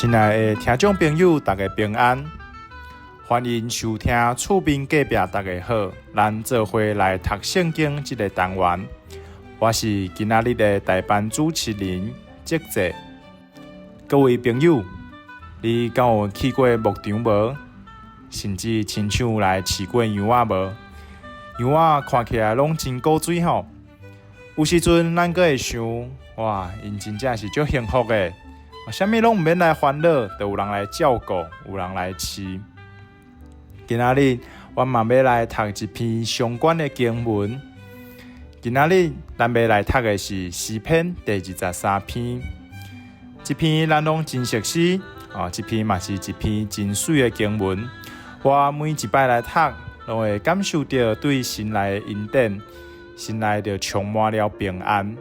親愛的聽眾朋友，大家平安，歡迎收聽厝邊隔壁大家好，咱做伙來讀聖經這個單元。我是今仔日的代班主持人積濟。各位朋友，你敢有去過牧場無？甚至親手來飼過羊仔無？羊仔看起來攏真古錐吼。有時陣咱閣會想，哇，𪜶真正是足幸福的，啥物攏毋免來煩惱，就有人來照顧，有人來飼。今仔日阮嘛欲來讀一篇相關的經文。今仔日咱欲來讀的是詩篇第23篇。這篇咱攏真熟悉，哦，這篇嘛是一篇真媠的經文。我每一擺來讀，攏會感受著對神來的恩典，心內就充滿了平安。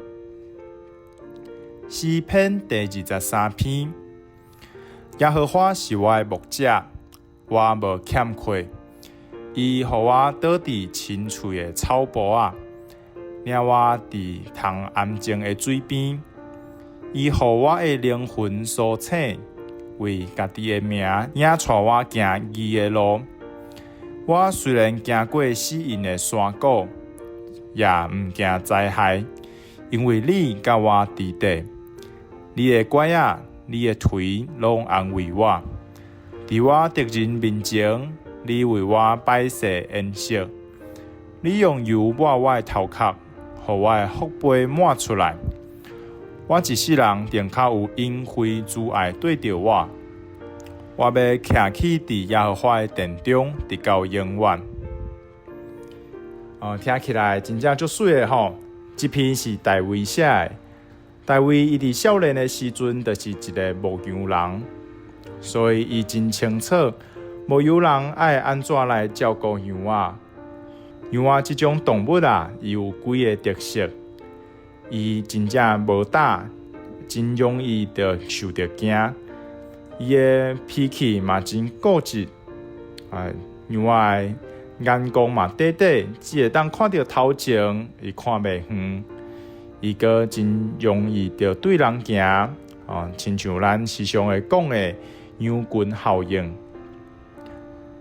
詩篇第二十三篇，耶和華是我的牧者，我無欠缺。伊予我倒佇青翠的草埔仔，領我佇通安靜的水邊。伊予我的靈魂甦醒，為家己的名引帶我行義的路。我雖然行過死蔭的山谷，也毋驚災害，因為你佮我佇底，你的拐仔、你的槌攏安慰我。佇我敵人面前，你為我擺設筵席，你用油抹我的頭殼，予我的福杯滿出來。我一世人定較有恩惠慈愛綴著我，我欲徛起佇耶和華的殿中，直到永遠。哦，聽起來真正足媠的吼！這篇是大衛寫的。大衛伊佇少年的時陣，就是一个牧羊人，所以伊真清楚牧羊人愛按怎來照顧羊仔。羊仔這種動物啊，伊有幾个特色。伊真正無膽，真容易就受著驚。伊的脾氣嘛真固執，啊，羊仔的眼光嘛短短，只會當看著頭前，伊看袂遠。伊閣真容易就對人行，哦，親像咱時常會講的羊群效應。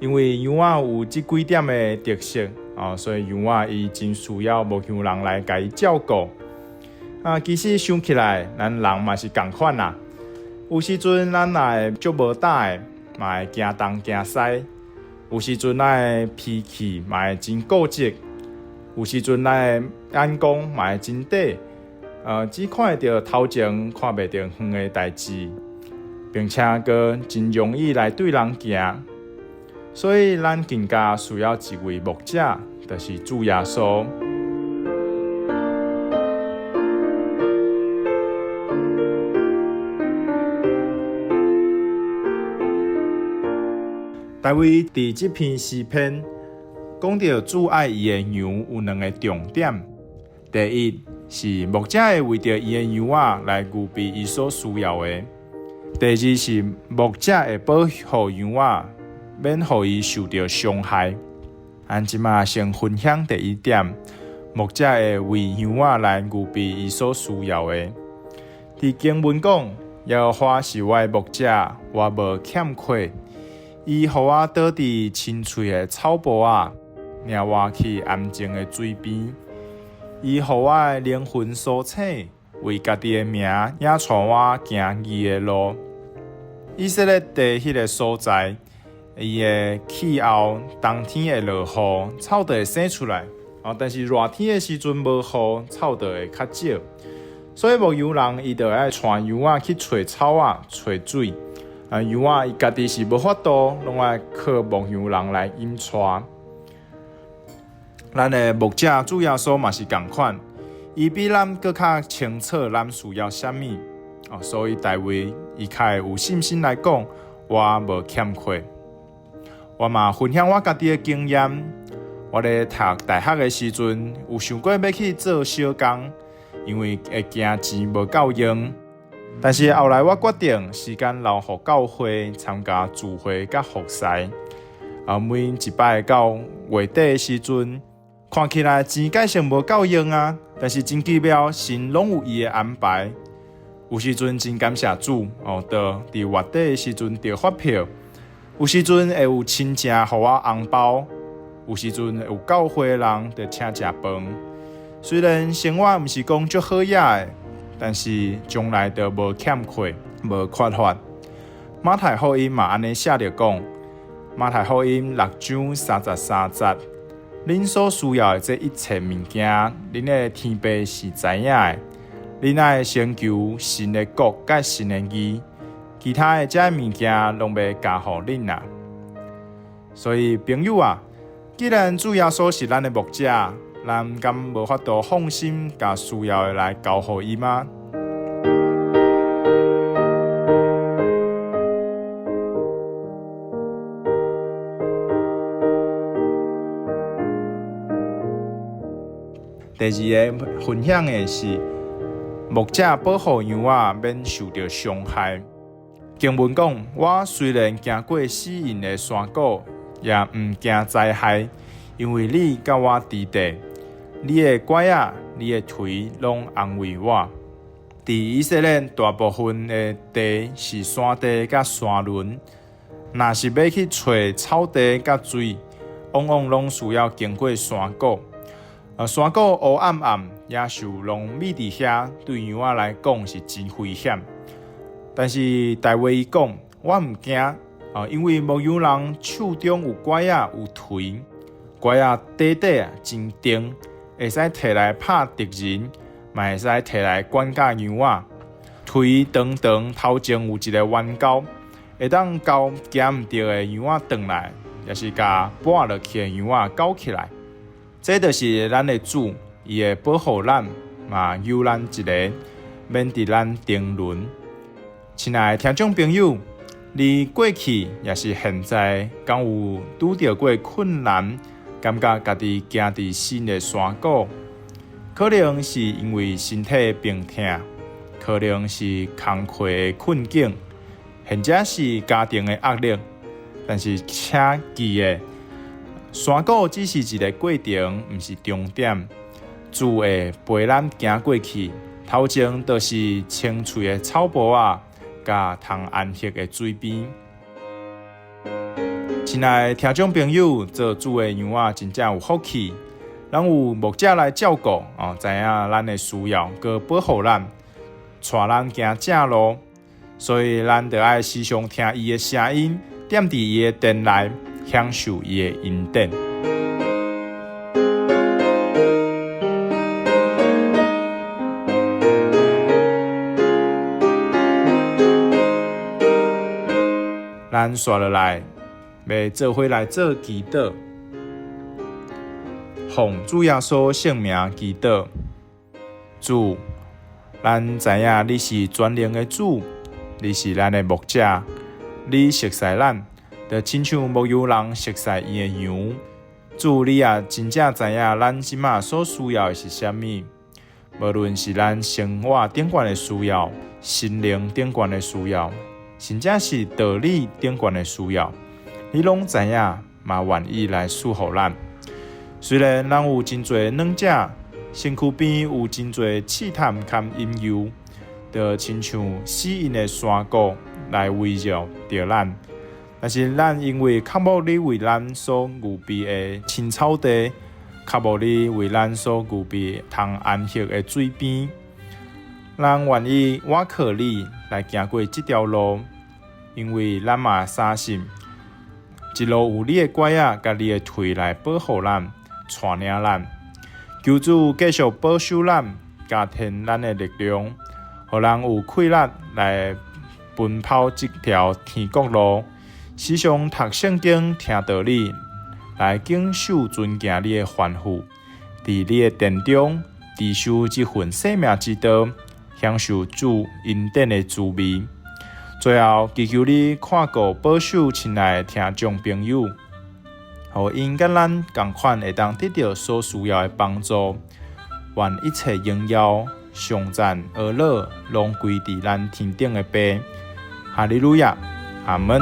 因為羊仔有這幾點的特色，哦，所以羊仔伊真需要牧羊人來共伊照顧。啊，其實想起來，咱人嘛是仝款啦。有時陣咱若會足無膽的，嘛會驚東驚西；有時陣咱的脾氣嘛會真固執；有時陣咱的眼光嘛會真短，只看會著頭前，看袂著遠的代誌，並且閣真容易來對人行。所以，咱更加需要一位牧者，就是主耶穌。大衛佇這篇詩篇講著主愛伊的羊有兩个重點。第一是牧者會為著伊的羊仔來預備伊所需要的；第二是牧者會保護羊仔，免予伊受著傷害。咱這馬先分享第一點，牧者會為羊仔來預備伊所需要的。佇經文講，耶和華是我的牧者，我無欠缺。伊予我倒佇青翠的草埔仔，領我去安靜的水邊。伊予我的靈魂甦醒，為家己的名引帶我行義的路。以色列地彼个所在，伊的氣候冬天會落雨，草就會生出來。哦，但是熱天的時陣無雨，草就會較少。所以牧羊人伊就愛帶羊仔去揣草仔、揣水。啊，羊仔伊家己是無法度，攏愛靠牧羊人來引帶。咱的牧者主耶穌嘛是仝款，伊比咱閣較清楚咱需要啥物。哦，所以大衛伊較會有信心來講，我無欠缺。我嘛分享我家己的經驗，我咧讀大學的時陣，有想過欲去做小工，因為會驚錢無夠用。但是後來我決定時間留予教會參加聚會佮服侍。啊，每一擺到月底的時陣，看起來錢計算無夠用啊，但是真奇妙，神攏有伊的安排。有時陣真感謝主哦，就佇月底的時陣著發票，有時陣會有親情予我紅包，有時陣有教會的人就請食飯。雖然生活毋是講足好額的，但是從來都無欠缺、無缺乏。馬太福音嘛按呢寫著講，馬太福音六章三十三節，恁所需要的這一切物件，恁的天父是知影的。恁愛先求神的國佮神的義，其他的這物件攏欲加予恁啊。所以朋友啊，既然主耶穌是咱的牧者，咱敢無法度放心共需要的來交予伊嗎？第二个分享的是牧者保護羊仔免受著傷害。經文講：我雖然行過死蔭的山谷，也毋驚災害，因為你佮我佇地，你的拐仔、你的槌攏安慰我。佇以色列大部分的地是山地佮山崙，若是欲去揣草地佮水，往往攏需要經過山谷。山谷烏暗暗，野獸攏覕佇遐，對羊仔來講是真危險。但是大衛伊講：我毋驚，因為牧羊人手中有拐仔有槌，拐仔短短啊，真長，會使提來拍敵人，嘛會使提來管教羊仔。槌長長，頭前有一个彎鈎，會當勾行毋著的羊仔轉來，抑是共跋落去的羊仔勾起來。這就是咱的主，伊會保護咱，嘛救咱一个，免得咱沉淪。親愛的聽眾朋友，你過去抑是現在，敢有拄著過困難，感覺家己行佇死的山谷？可能是因為身體病痛，可能是工課的困境，或者是家庭的壓力。但是請記得，山谷只是一个過程，毋是終點。主會陪咱行過去，頭前就是青翠的草坡仔，佮通安息的水邊。親愛的聽眾朋友，做主的羊仔真正有福氣，咱有牧者來照顧，哦，知影咱的需要，閣保護咱，帶咱行正路，所以咱著愛時常聽伊的聲音，踮佇伊的殿內，享受伊的恩典。咱紲落來，欲做伙來做祈禱，奉主耶穌聖名祈禱。主，咱知影你是全能的主，你是咱的牧者，你熟似咱，就親像牧羊人熟似伊的羊。主，你也真正知影咱這馬所需要的是啥物，無論是咱生活頂懸的需要、心靈頂懸的需要，甚至是道理頂懸的需要，你攏知影，嘛願意來賜予咱。雖然咱有真濟軟者，身軀邊有真濟試探佮引誘，就親像死蔭的山谷來圍繞著咱。但是咱因為渴慕你為咱所預備的青草地，渴慕你為咱所預備通安息的水邊，咱願意倚靠你來行過這條路，因為咱嘛相信，一路有你的拐仔佮你的槌來保護咱、帶領咱。求主繼續保守咱，加添咱的力量，予咱有氣力來奔跑這條天國路。時常讀聖經、聽道理，來謹守遵行你的吩咐，佇你的殿中持守這份生命之道，享受主恩典的滋味。最後，祈求你看顧保守親愛的聽眾朋友，予𪜶佮咱仝款會當得著所需要的幫助。願一切榮耀、頌讚、阿樂，攏歸佇咱天頂的父。哈利路亞，阿門。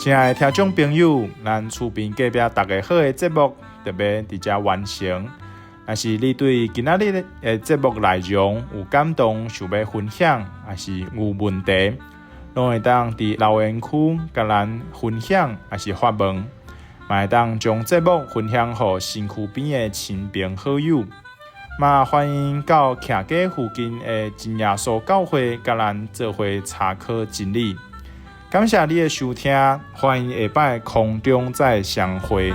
親親愛的聽眾朋友，咱厝邊隔壁逐家好的節目，就欲佇遮完成。若是你對今仔日的節目內容有感動，想欲分享，抑是有問題，攏會當佇留言區共咱分享，抑是發問，嘛會當將節目分享予身軀邊的親朋好友。嘛歡迎到徛家附近的真耶穌教會，共咱做伙查考真理。感謝你的收聽，歡迎下擺空中再相會。